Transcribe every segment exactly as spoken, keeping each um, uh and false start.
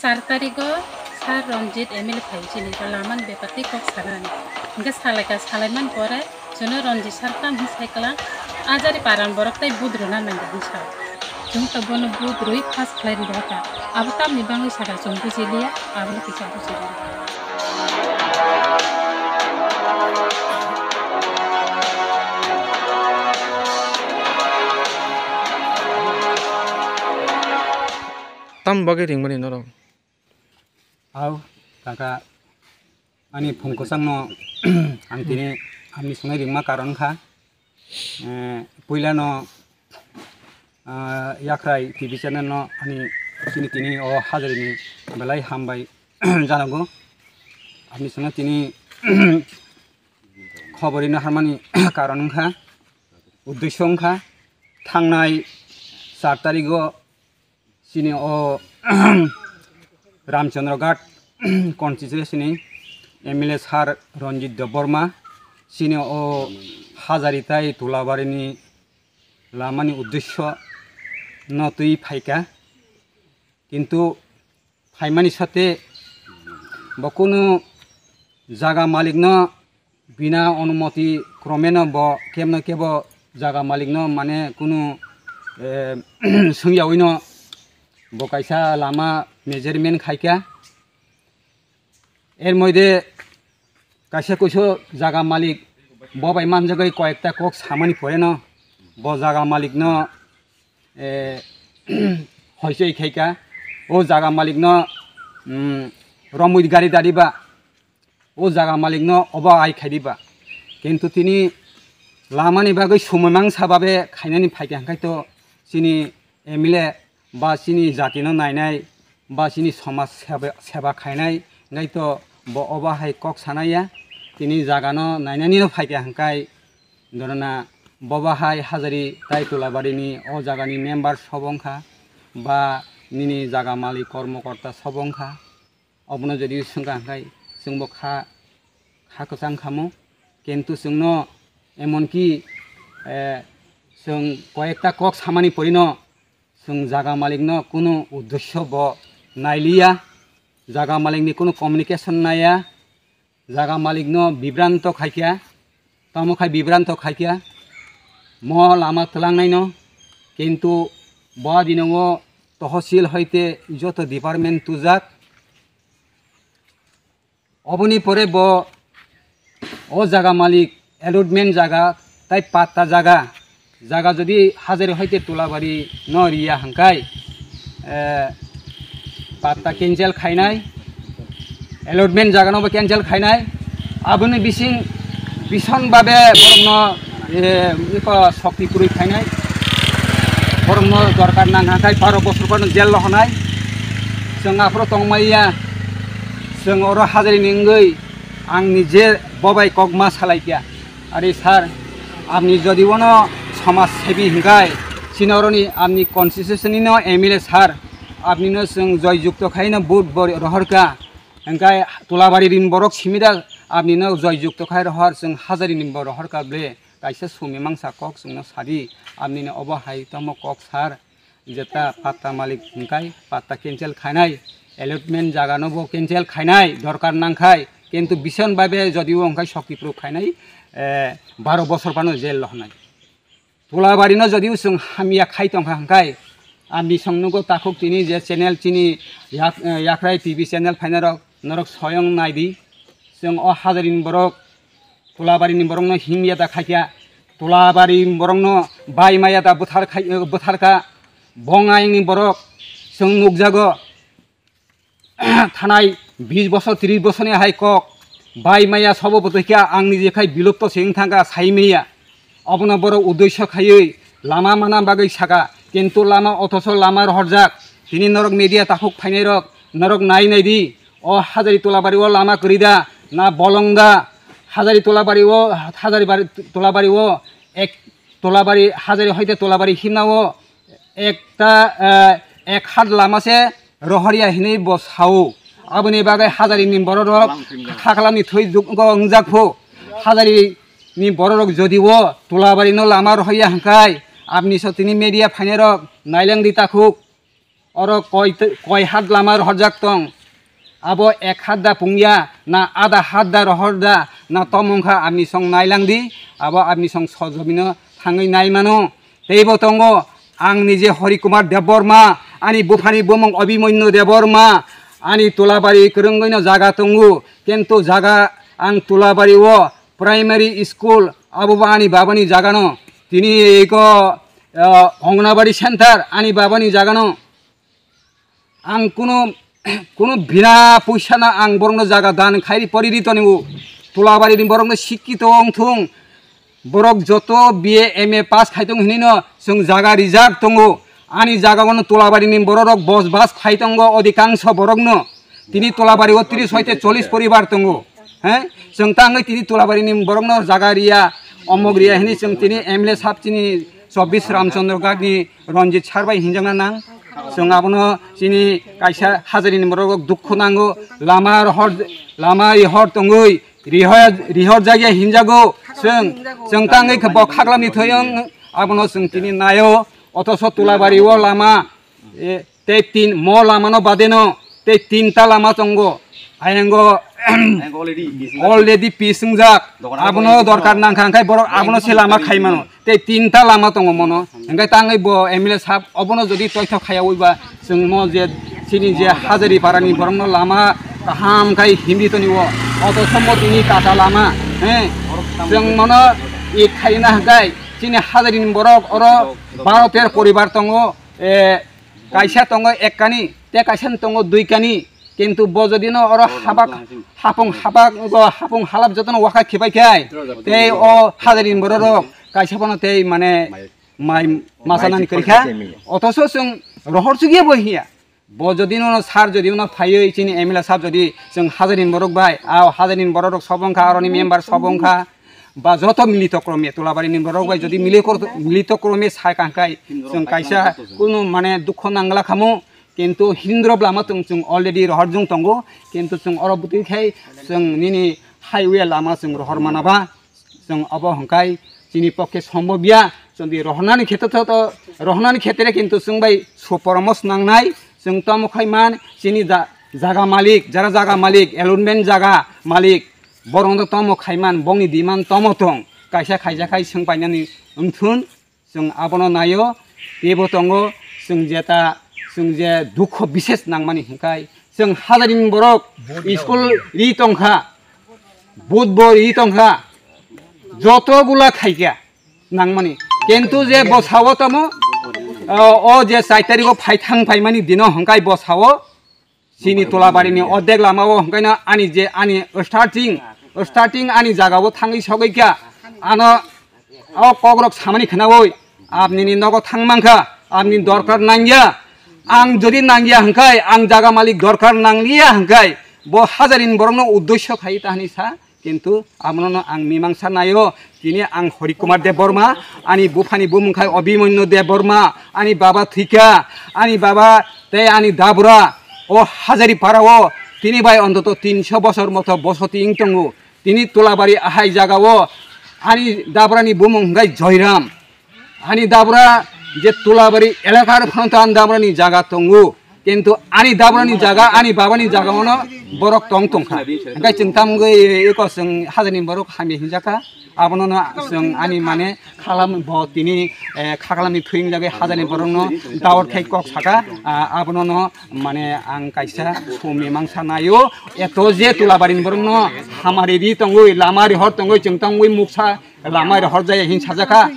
Char tarigo Sir Ranjit M L A phai chini ka lamani bepar tei kok sanani. Hingke salaika salaiman pore chwngno Ranjit sir tam hwn sai kala ajari paran borok tei vote rwna nangya hwn sa. Chwng to bono vote rwi pass khlai rwdi haka. Abo tamni bangwi saka chwng buji liya, abono kisa buji liya. Tam bagwi ringmani norok? Au, kaka, ani phung kwchangno ang tini ani swngnai ringma karon kha. Eh, puilano, ah, Yakhrai T V channel no ani tini tini o hajarini belai hambai janago. Ani swngnai tini khobor rina harmani karon wngkha, uddesyo wngkha, thangnai char tarigo chini o Ramchandra Ghat constituency ni M L A sir Ranjit Debbarma chini o Hajari tai Tulabarini lamani uddesyo no twi phaikha, kintu phaimani sate bo kunu jaga malikno bina onumoti kromeno bo kebno kebo jaga malikno mane kunu, eh, swngyawino bo kaisa lama measurement khaikha. Er moide kaisa kuiso jaga malik bo bai manjagwi koyekta kok samani poreno bo jaga malikno, eh, hoisoi khaikha. O jaga malikno, mm, romwi gari dariba o jaga malikno obo ai khaidi ba. Kintu tini lamani bagwi sumui mangsa babe khainani phaikha hwnkhe to chini M L A ba chini jatino nainai ba chini somaj seba, seba khainai hwnkhe to bo obo hai kok sanaya. Tini jagano nainanino phaikha hwnkhe dorona bobo hai Hajari tai Tulabarini o jagani member sobo wngkha ba nini jaga malik kormokorta sobo wngkha. Obono jodi swngkha hwnkhe chwngbo kha, kha kwchang khamo. Kintu chwngno emonki, eh, chwng koyekta kok samani porino chwng jaga malikno kunu uddesyo bo nailiya, jaga malikni kunu communication naiya, jaga malikno bibranto khaikha, tamo khai bibranto khaikha, mo lama twlangnaino, kintu bo dinongo tohosil hoite joto department tujak. Oboni pore bo o jaga malik allotment jaga tai patta jaga, jaga jodi Hajari hoite Tulabari no riya hwnkhe, eh, patta cancel khainai, allotment jaga no bo cancel khainai, aboni bising bison babe borokno, eh, iko sokti kwrwi khainai, borokno dorkar nang hwnkhe baro bosor phano jail rohonai, chwng aphuru tongmaya, chwng oro Hajari ni wngwi ang nije bobai kokma salaikha. Ari sir, apni jodi bono somaj sebi hwnkhe, chini oroni apni constituency ni no M L A sir, apni no chwng joy jukto khai no vote bo rohorkha. Hwnkhe Tulabari ni borok simi da apni no joy jukto khai rohor, chwng Hajari ni bo rohorkha ble, kaisa sumi mangsa kok chwngno sadi, apni no obo hai tamo kok sir. Jeta patta malik hwnkhe patta cancel khainai, allotment jaga no bo cancel khainai, dorkar nangkhai, kintu bison babe jodi o hwnkhe sokti proof khainai, eh, baro bosor phano jail rohonai. Tulabari no jodi o chwng hamya khai tongkha hwnkhe, ang bisong nugo takhuk tini je channel chini yak-, eh, Yakhrai T V channel phainai rok, norok soyong naidi, chwng o Hajari ni borok Tulabari ni borokno himya da khaikha, Tulabari borokno bai maya da buthar khai, buthar kha, bongai ni borok chwng nukjago, thanai bis bosor, tris bosor ni hai kok, bai maya sobo bwtwi kha, ang nije khai bilupto se wng thang kha, sai maya. Obono borok uddesyo khaiwi lama mana bagwi saka, kintu lama othoso lama rohorjak. Tini norok media takhuk phainai rok, norok nai nai di, o Hajari Tulabari o lama kwrwi da, na bolong da, Hajari Tulabari o, Hajari bari, Tulabari o, ek Tulabari, Hajari hoite Tulabari himna o ekta, eh, ek hat lama se rohorya hinwi bo sao. Aboni bagwi Hajari ni borok rok khaklam ni thwi duk-, go wngjak phu. Hajari ni borok rok jodi o Tulabari no lama rohorya hwnkhe, apni so tini media phainai rok naileng di takhuk. Oro koi, koi hat lama rohorjak tong, abo ek hat da pungya, na ada hat da rohor da, na tomung kha abni song nailang di, abo abni song sojomino thangwi nai mano. Teibo tongo, ang nije Hari Kumar Debbarma, ani buphani bumung Abhimanyu Debbarma, ani Tulabari kwrwngwino jaga tongo, kintu jaga ang Tulabari o primary school, abo bo ani babani jagano, tini eko, ah, Anganwadi center, ani babani jagano. Ang kuno, kuno bina poisa na ang borokno jaga dan khairi poriri tongo. Tulabari ni borokno sikkito wng thung. Borok joto B A, M A pass khai tong hinino chwng jaga rijak tongo. Ani jaga ono Tulabari ni borok rok bos bas khai tongo odikangso borokno. Tini Tulabari o tris hoite chollis poribar tongo. He? Chwng tangwi tini Tulabari ni borokno jaga riya, omok riya hini chwng tini M L A sab chini chobbish Ramchandra Ghat ni Ranjit sir bai hinjakna nang. Chwng abono chini kaisa hajari ni borok dukhu nango. Lama rohor, lama rihor tongwi, rihor, rihor jagya hinjago. Chwng, chwng tangwi khe bo khaklamni thoyong abono chwng tini nayo. Otoso Tulabari o lama, e, tei tin, mo lamano badeno tei tinta lama tongo. Ayango already pis wngjak. Abono dorkar nangkha, hwnkhe borok abono se lama khai mano. Tei tinta lama tongo mono. Hwnkhe tangwi bo M L A sab obono jodi toithok khaya uiba, chwng mo je chini je Hajari parani borokno lama kaham khai himri toni o. Oto sombo tini kata lama, he? Chwng mono ik khaina hwnkhe chini Hajari ni borok oro baro tero poribar tongo. E, kaisa tongo ek kani, tei kaisa tongo dui kani, kintu bo jodi no oro habak, hapung habak, go hapung halap jotono wakha khibai khai, tei o Hajari ni borok rok kaisa bono tei mane mai masa nani kwrwi kha, otoso chwng rohor chukya bo hiya. Bo jodi no sir jodi no phaiwi chini M L A sab jodi chwng Hajari ni borok bai, a Hajari ni borok rok sobo wngkha, aroni member sobo wngkha, ba joto milito krome Tulabari ni borok bai jodi mili kor-, milito krome sai kangkhai chwng kaisa kunu mane dukho nangla khamu. Kintu hindrop lama tong chwng already rohor jung tongo, kintu chwng oro bwtwi khai chwng nini highway lama chwng rohor mana ba, chwng obo hwnkhai chini pokhe sombobya, chwngdi rohornani khetre to, to, rohornani khetre kintu chwng bai suporomos nangnai, chwng tomo khai man chini ja-, jaga malik, jara jaga malik, allotment jaga malik, borokno tomo khai man, bongni demand tomo tong, kaisa khaija khai chwng painani wngthun. Chwng abono naio, teibo tongo, chwng jeta, chwng je dukho bises nangmani hwnkhai, chwng Hajari ni borok school ri tongkha, vote bo ri tongkha, joto gula khaikha nangmani. Kintu je bo sao tamo, o, o je char tarikh o phai thang phaimani dino hwnkhai bo sao, chini Tulabarini ordek lama o hwnkhe no ani je ani starting, starting ani jaga o thangwi sogwi kha. Ano o kokrok samani khnaui, "Apni ni nogo thang mankha, apni dorkar nangya." Ang jodi nangya hwnkhe, ang jaga malik dorkar nangliya hwnkhe, bo Hajari ni borokno uddesyo khai ta hwnwi sa. Kintu abono ang mimangsa naio, tini ang Hari Kumar Debbarma, ani buphani bumung khai Abhimanyu Debbarma, ani baba thwikha, ani baba tei ani dabra o Hajari para o tini bai ontoto tinso bosor moto bosoti wng tongo. Tini Tulabari ahai jaga o ani dabrani bumung hwnkhe Joyram. Ani dabra je Tulabari elakar phano to ani dabrani jaga tongo, kintu ani dabrani jaga, ani babani jaga ono borok tong tongkha. Hwnkhe chwng tamgwi eko chwng Hajani borok hamya hinjakha, abono no chwng ani mane khaklam bo tini, eh, khaklamni thwi wngjagwi Hajani borokno dawat khai kok saka, ah, abono no mane ang kaisa sumi mangsa naio, eto je Tulabarini borokno hamari ri tongwi, lama ri hor tongwi, chwng tongwi muksa lama rohor jaya hin sajakha.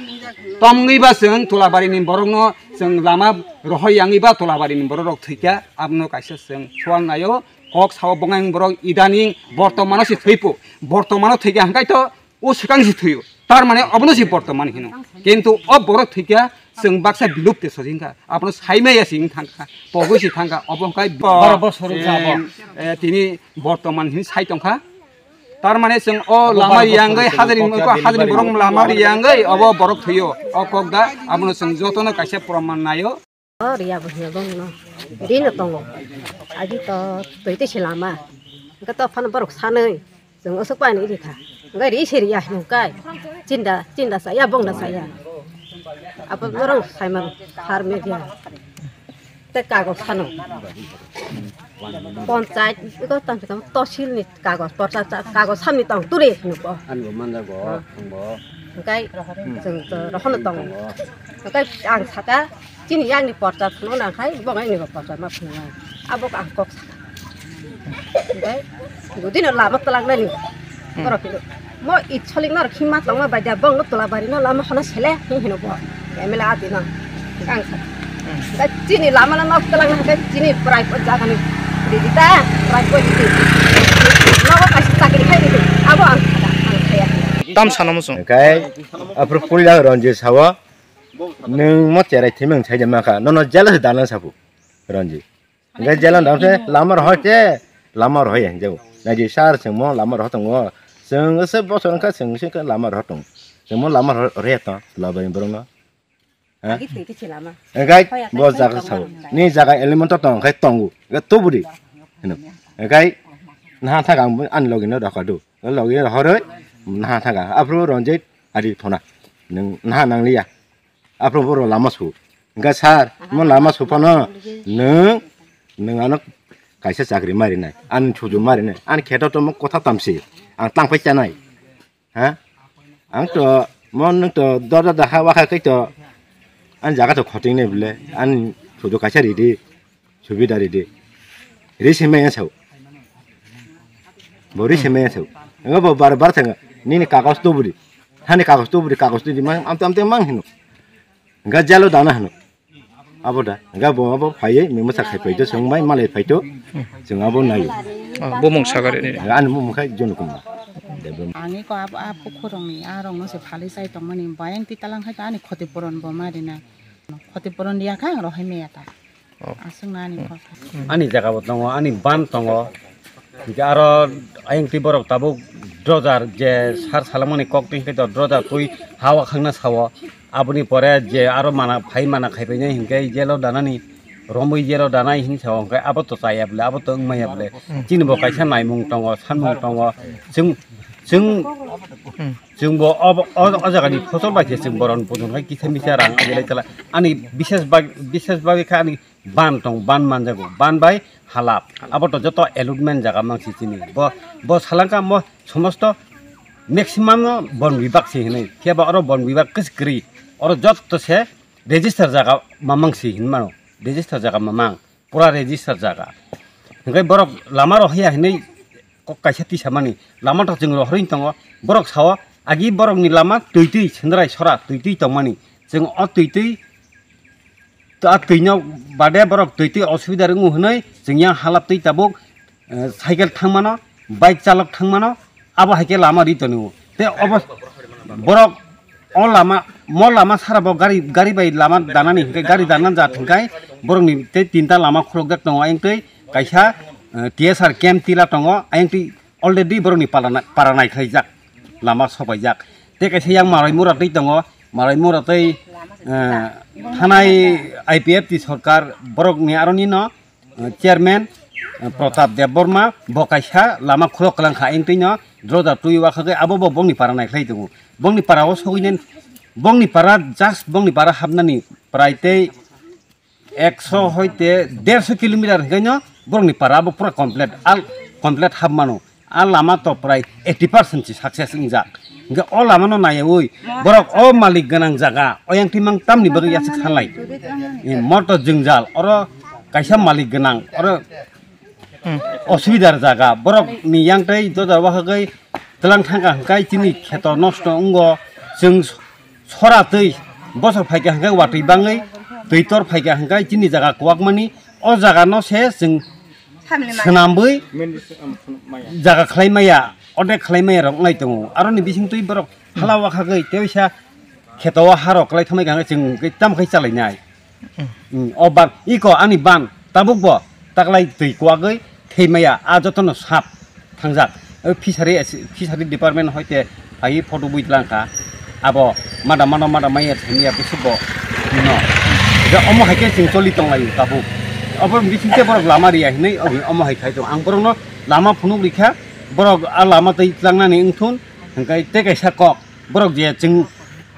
Tomgwi ba chwng Tulabarini borokno chwng lama rohor yangwi ba Tulabarini borok rok thwikha, abono kaisa chwng sual naio. Kok sao bwngang borok idaning bortomano se thwipo. Bortomano thwikha hwnkhe to o swkang se thwio. Tar mane obono se bortoman hino. Kintu o borok thwikha chwng baksa bilupte sojingkha. Abono saimaya se wng thangkha. Pogwi se thangkha. Obo hwnkhe bo-, baro bosor wngkha abo. Eh, eh, tini bortoman hin sai tongkha. Tar mane chwng o lama riyangwi hajani, hajani borok lama riyangwi obo borok thwio. O kok da abono chwng jotono kaisa proman naio. O riya bo hiya bongno. Dino tongo. Agi to twi twi se lama. Hwnkhe to phano borok sanwi. Chwng aswk paini rikha. Hwnkhe ri se riya hwnkhe. Chinda, chinda saya, bongda saya. Abo borok saimano har media. Tei kagoj sano. Panchayat, iko tang tang tosil ni kagoj, porcha cha-, kagoj samni tong turi hino bo. Ani bo manjak bo, Ah. Ang bo. Hingkai, Hmm. Chwng to rohono tongo. Tongo. Hingkai ang saka, chini yakni porcha phunukna khai, bo ngai ni bo porcha ma phunuknai. Abo ang kok saka. Hingkai, jodi no lama twlangnaini, Hmm. Borok hino. Mo itsolik no rok himma tongma bai da bong no tola bari no lama hono sele hi hino bo. M L A ati no. Ang sa. Hmm. Da chini lama no nok twlang no da chini prai po jaga ni. Di di ta prai po di. No ko kasi chakri khai di. Abo ang sa ang saya. Tam sana musu. Kai apro pulya ronji sawa. Nung mo cherai thimang sai de maka. No no jealous dana sapu. Ronji. Hingke jela dam se lama rohor se, lama rohor ya, jabo. Naidi sar sengmo lama rohor tongo. Seng se bosor wngkha seng se lama rohor tongo. Sengmo lama rohor, rohor ya to, lama ni borok no. Ha? Agi twi twi se lama. Hingke Hoya bo kai jaga kai sao. Lama ni jaga element to tong, hingke tongo. Hingke tubudi. Hino. Hingke naha thaga ang ani logi no rohor do. Logi rohor oi, naha thaga. Aphuru Ranjit adi thona. Nung naha nang liya. Aphuru boro lama su. Hingke sir, mo lama su phano nwng, nwng ano kaisa chakri marinai, ani suju marinai, ani kheto to mo kotha tamsi, ang tangpai chanai. Ha? Ang to, mo nwng to dorja daha wakha kai to, ani jaga to khoting nai bole, ani suju kaisa ridi. Subida ridi. Ri se maya sao. Bo ri se maya sao. Engo bo bar bar thanga. Nini kagos to budi. Hani kagos to budi, kagos to di mang, amte amte mang hino. Enga jalo dana hino. Abo da. Enga bo abo phaiye, mi masa khai paito, song mai malai paito. Song abo nai. Oh, bo mung sagare ni. Enga ani mung khai jono kuma. Ani ko abo, abo khorong ni, arong no se phali sai tong mani, bayang ti talang khai ta ani khoti poron bo ma rina. Khoti poron dia kha, rohai meya ta. Oh. Aswk na ani kok. Ani jaga bo tongo, ani ban tongo. Hingke aro ayang twi borok tabuk drojar je sar salamani kok twi hingke to drojar twi hawa khangna sao. Aboni pore je aro mana phai mana khaipainai hingke jelo danani romwi jelo danai hin sao hingke abo to chaya bole, abo to wngmaya bole. Chini bo kaisa naimung tongo, sanmung tongo. Chwng, chwng, chwng bo o, o, o jaga ni phosol bai khe chwng boron bujong hai kisa misa rang agilai tala. Ani bises bag, bises bagwi kha ani ban tong, ban manjago, ban bai halap. Abo to joto allotment jaga mangsi chini. Bo, bo salangka mo somosto maximum no bon bibak se hinui. Phiya ba oro bon bibak kwchwrwi. Oro joto se register jaga mamang se hinmano. Register jaga mamang. Pura register jaga. Hingke borok lama rohya hinui kok kaisa tisamani. Lama to chwng rohorwi tongo. Borok sao agi borokni lama twi twi sendrai sora twi twi tongmani. Chwng o twi twi To a twino bade borok twi twi osubida wngo hwnwi chwng yang halap twi tabuk, eh, cycle thangmano, bike chalok thangmano, abo hai khe lama ri tongo. Tei obo borok o lama, mo lama sara bo gari, gari bai lama danani hwnkhe, gari danan jat hwnkhe borokni tei tinta lama khulukjak tongo. Ayang twi kaisa, eh, T S R camp tila tongo, ayang twi already borokni para na-, para naikhlaijak, lama sobaijak. Tei kaisa yang Marai Mura twi tongo, Marai Mura tei, eh, thanai I P F T sorkar borokni aroni no, eh, chairman, eh, Pratap Debbarma bo kaisa lama khulok kwlang kha, ayang twi no droda twi wakhagwi abo bo bongni para naikhlai tongo. Bongni para o sogwi nen, bongni para just bongni para hapnani prai tei ekso hoite derso kilometer hwnkhe no borokni para abo pura complete, al complete hap mano. A lama to prai eighty percent si success wngjak. Hwnkhe o lama no naiyaui borok o malik gwnang jaga, oyang thwi mang tamni bagwi yasuk sanlai. Eh, motor jwngjal, oro kaisa malik gwnang, oro Hmm. Osubidar jaga, borok ni yang tei doda wahagwi tlang thangkha hwnkhe chini kheto nosto wngo, chwng sora twi bosor phaikha hwnkhe watwi bangwi twi tor phaikha hwnkhe chini jaga kwbakmani o jaga no se chwng swnamwi jaga khlai maya, order khlai maya rok wngnai tongo. Aroni bising twi borok hala wakhagwi teisa kheto o harok kwlai thangmai kha hwnkhe chwng tamo khai chalainai. Hmm, o ban, iko ani ban, tabuk bo taklai twi kwagwi thwi maya, a jotono sap thangjak. O fishery, fishery department hoite phaiwi photo bui tlang kha. Abo mada mano, mada maya thwi maya bwswk bo no. Je omo hai khe chwng choli tong lai tabuk. Obo bising khe borok lama riya hinwi omo hai khai tong. Ang borokno lama phunuk rikha, borok a lama twi tlangnani wngthun, hwnkhe tei kaisa kok. Borok je chwng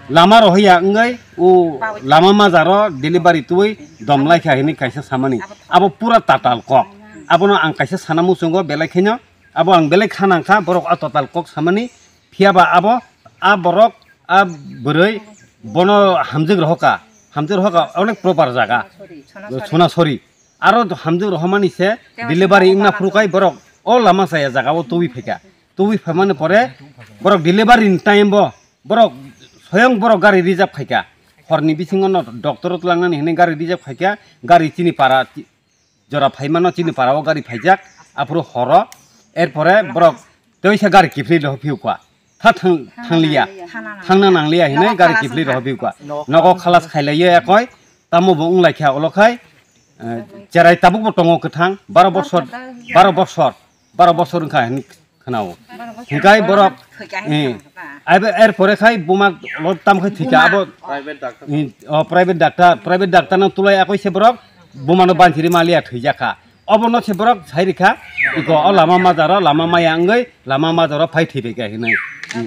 Lama rohorya wngwi o lama majaro delivery tubui dom laikha hinwi kaisa samani. Abo pura tatal kok. Abono ang kaisa sana muchungo belai kheno, abo ang belai kha nangkha borok a tatal kok samani. Phiyaba abo a borok a bwrwi bono hamjwk rohoka, hamjwk rohoka onek proper jaga. Sonasori. Aro hamjwk rohormani se delivery wngna phuru kai borok o lama chaya jaga o tubui phaika. Tubui phaimani pore borok delivery ni time bo borok soyong borok gari reserve khaika. Horni bisingo no doctor o tlangnani hinwi gari reserve khaika. Gari chini para ti-, jora phaimano chini para o gari phaijak. Aphuru horo erpore borok teisa gari kiphilwi rohor phiukha. Tha thang-, thangliya. Thangna nangliya hinwi gari kiphilwi rohor phiukha. Nogo khalas khailaiya ekoi. Tamo bo wnglaikha olo khai, eh, cherai tabuk bo tongo kwthang, baro bosor, baro bosor, baro bosor wngkha hinwi khwnao. Hinkhe borok, eh, aibe er pore khai buma lo tam khai thika abo, eh, o private doctor, private doctor no tulai akoi se borok buma no banchiri maliya thwijakha. Obo no se borok sai rikha, iko o lama majaro lama maya wngwi lama majaro phai thwibaikha hinwi.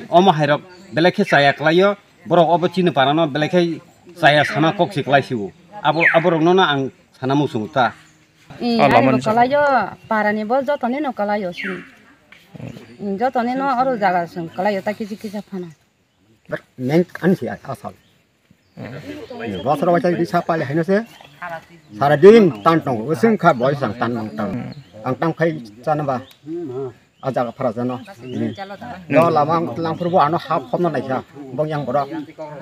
Omo hairok belai khe chaya kwlaio. Borok obo chini parano belai khe chaya sana kok se kwlai sio. Abo, aborokno no ang sana muchungo ta. Ih, ah, ani bo lamani kwlaio, parani bo jotoni no kwlaio sini. Ih, jotoni no oro jaga song kwlaio ta kisa kisa phano. Neng ani si asal. Bosor waisa di sapa le haino se. Sara din tan tong, usung kha boi sang tan nang tan. Ang tang khai chana ba. A jaga phara jano. No lama langphuru bo ano hap khomna naikha. Bong yang borok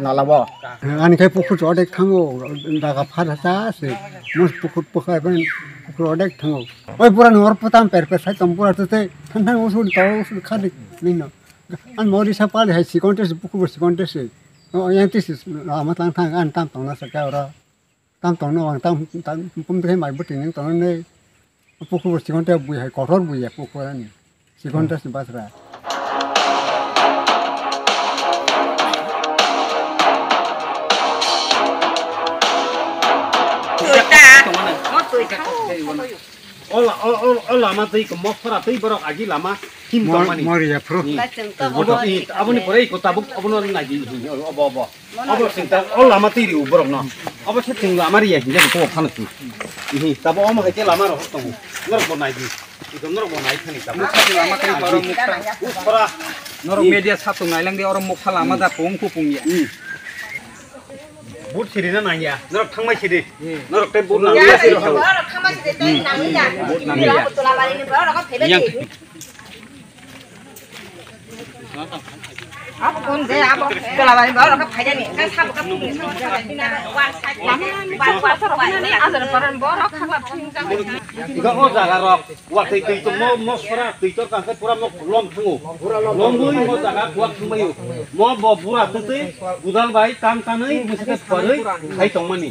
nala bo. Ani khai pukhur chodek thango, daga phara sa se. Mus pukhur pukhai ben pukhur odek thango. Oi pura nor putam per per sai tom pura te te than than usul to usul khadi nino. An mori sa pali hai sikon te pukhur sikon te se. O yang te sis lama tang thang an tam tong na sa ka ora. Tam tong no ang tam tam pum te mai buti ning tong ne. Pukhur sikon te bui hai kotor bui ya pukhur ani. Sikon te si basra. O la-, o, o, o lama twi ko mosora twi borok agi lama him tongmani. Mori ya phru. Ni. Obo, ni, aboni pore ko tabuk obono nai di. Obo, obo. Obo sing ta, o lama twi ri borok no. Obo se ting lama ri ya hinja ko phano tu. Ni, tabo omo hai ke lama ro tong. Norok bo nai di. Iko norok bo nai thani tabo. Mokha lama twi borok mokha. Usora. Norok media satung nai lang di oro mokha lama da pung ku pung ya. But siri na nang ya. Norok thangmai siri. Norok tei but nang ya siri. Borok thangmai siri tei nang ya. But nang ya. Yang. Abo kun je abo tolabari borok kha phaidani. Kha sabo kha pungni sabo kha phaidani. Wan side lama wan wan sabo kha phaidani. Azar paran borok kha kha pungni sabo. Iko o jaga rok. Watwi twi to mo, mo sora twi tor kangkhe pura mo lom thango. Lomwi mo jaga kuwak thangbaio. Mo bo bura twtwi budal bai tam tanwi mwsake pharwi khai tongmani.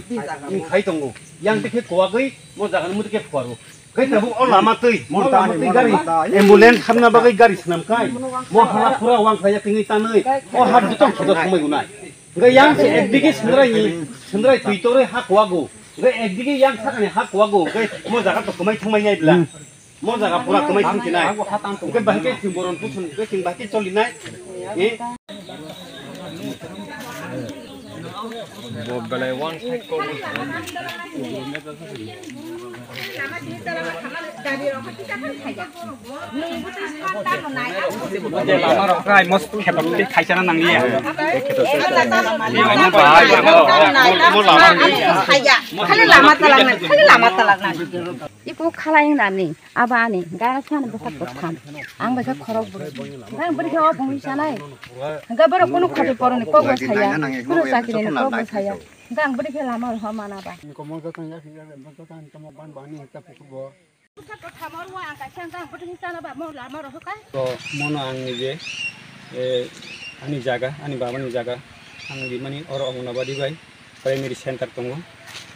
Khai tongo. Yang tikhe kuwagwi mo jaga ni mwtike pharo. Khai tabuk o lama twi, mo lama twi gari, ambulance hamna bagwi gari swnam kai. Mo hala pura wang khlaiya tingwi tanwi. O ha butong khoda thangbai unai. Hwnkhe yang se ekdigi sendrai ni, sendrai twi torwi ha kuwago. Hwnkhe ekdigi yang sakani ha kuwago. Hwnkhe mo jaga to kwmai thangmai nai bla. Mo jaga pura kwmai thang sinai. Hwnkhe bahai khe chwng boron puthun, hwnkhe chwng bahai khe cholinai. Eh? Bo belai one side call. Lama rok khe ai mos khetok tei khaisana nangliya. Khali lama talang nai, khali lama talang nai. Ipo khalai nani, abo ani, gana phano bwsak bwtham. Ang bai khe khorok bwrwi. Ang bwrwi khe o bwngwi sanai. Hwnkhe borok kunu khati poroni kok bo saya, kunu chakiri ni kok bo saya. Hwnkhe ang bwrwi khe lama rw mana ba. To, mono ang nije, eh, ani jaga, ani babani jaga, ang rimani oro Anganwadi bai primary center tongo.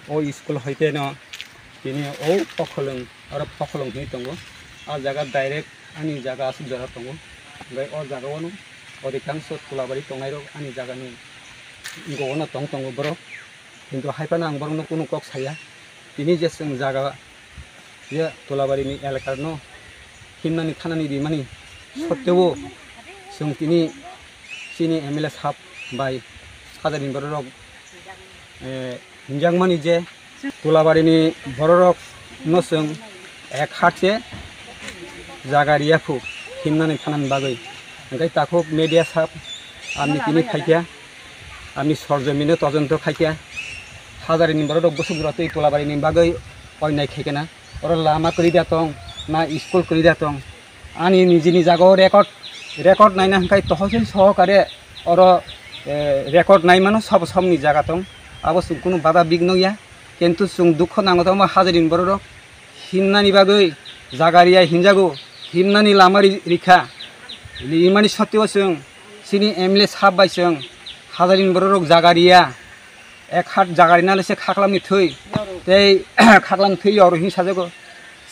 O school hoite no tini o Pokholong, oro Pokholong hinwi tongo. O jaga direct ani jaga aswk jora tongo. Hwnkhe o jaga o no odhikangsho Tulabari tongnai rok ani jaga ni gogo no tong tongo borok. Kintu hai phano ang borokno kunu kok saya. Tini je chwng jaga, je Tulabarini elakano himnani thanani rimani sotteo chwng tini chini M L A sahab bai Hajarini bororok, eh, hinjakmani je Tulabarini bororokno chwng ek hat se jaga riya phu himnani thanani bagwi. Hwnkhe takhuk media sab amni tini phaikha, amni sorjomino tojonto khaikha. Hajarini bororok bwswk rotwi Tulabarini bagwi oinai khaikha na. Oro lama kwrwi da tong, na school kwrwi da tong. Ani nijini jagao record, record naina hwnkhe tohosil sohokare oro, eh, record naimano sob somni jaga tong. Abo chwng kunu bada big nukya. Kintu chwng dukho nango tongma hajarini bororok himnani bagwi jaga riya hinjago, himnani lama ri-, rikha. Rimani sotteo chwng chini M L A sab bai chwng hajarini bororok jaga riya. Ek hat jaga rina le se khaklamni thwi. Tei khaklam thwi oro hin sajago.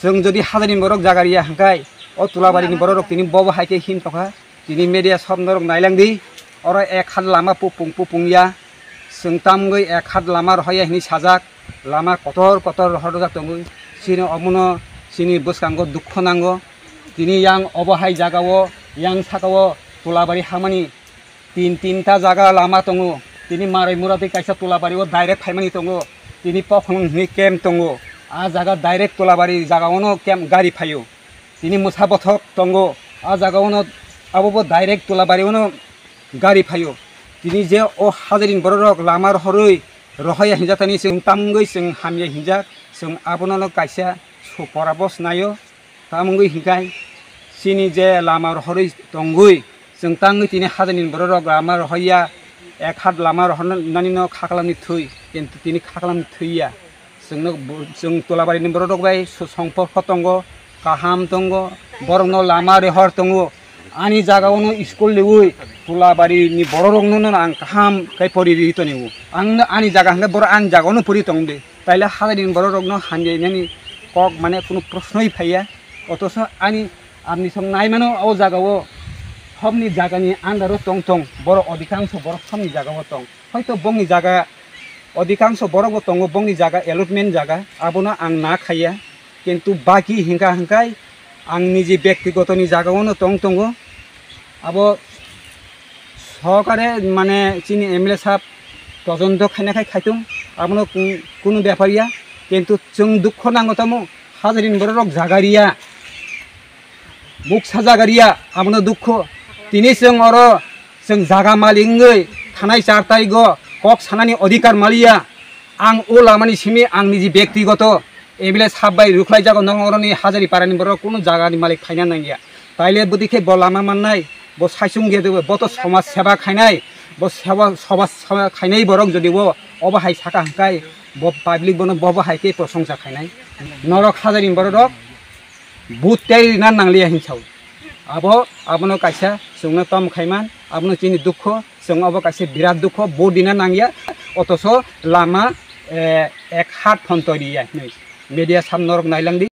Chwng jodi hajarini borok jaga riya hwnkhe o Tulabarini bororok tini bobo hai khe hin tokha. Tini media sab norok nailang di. Oro ek hat lama pupung pupung ya. Chwng tamgwi ek hat lama rohorya hini sajak. Lama kotor kotor rohorjak tongwi. Chini omono chini bwskango dukho nango. Tini yang obo hai jagao, yang sakao Tulabari hamani tin tinta jaga lama tongo. Tini Marai Mura tei kaisa Tulabari o direct phaimani tongo. Tini Pokhong hwnwi camp tongo. A jaga direct Tulabari jaga ono camp gari phaio. Tini Mwsa Bothok tongo. A jaga ono abo bo direct Tulabari ono gari phaio. Tini je o hajarini bororok lama rohorwi rohorya hinjak tani chwng tamgwi chwng hamya hinjak. Chwng abono kaisa suporabos naio. Tamungwi hinkhai chini je lama rohorwi tongwi, chwng tangwi tini hajarini bororok lama rohorya, ek hat lama rohornani no khaklamni thwi, kintu tini khaklamni thwiya. Chwngno bo-, chwng Tulabarini bororok bai su-, songporko tongo, kaham tongo, borokno lama rohor tongo. Ani jagao no school liwi Tulabarini bororokno no ang kaham khe pori ri tongo. Ang no ani jaga hwnkhe borok ani jagao no pori tong di. Taile hajarini bororokno hamjainani kok mane kunu proshnoi phaiya. Otoso ani, amni song naimano o jagao, hobni jagani under o tong tong, borok odhikangsho borok hobni jagao tong. Hoito bongni jaga, odhikangsho borokbo tongo bongni jaga, allotment jaga, abono ang na khaiya. Kintu baki hingka hingkai ang niji bektigotoni jagao no tong tongo. Abo sokare mane chini M L A sab tojonto khaina khai khaitung, abono kun-, kunu bepar ya. Kintu chwng dukho nango tamo, hajarini bororok jaga riya, buksa jaga riya, abono dukho. Tini chwng oro chwng jaga malik wngwi thanai char tarigo kok sanani odhikar maliya. Ang o lamani simi ang niji bektigoto M L A sab bai rukhlai jago, nong oroni hajari parani borok kunu jagani malik khaina nangya. Taile bwdwi khe bo lama mannai, bo saichung ge bo to somaj seba khainai, bo seba, somaj seba khainai borok jodi bo obo hai saka hwnkhe bo public bono bobo hai khe prosongsa khainai. Norok hajari borok rok but tei rina nangliya hinsao. Abo, abono kaisa chwngno tom khaiman, abono chini dukho, chwng obo kaisa birat dukho, but rina nangya, otoso lama, eh, ek hat phon tori ya hinwi media sam norok nailangdi.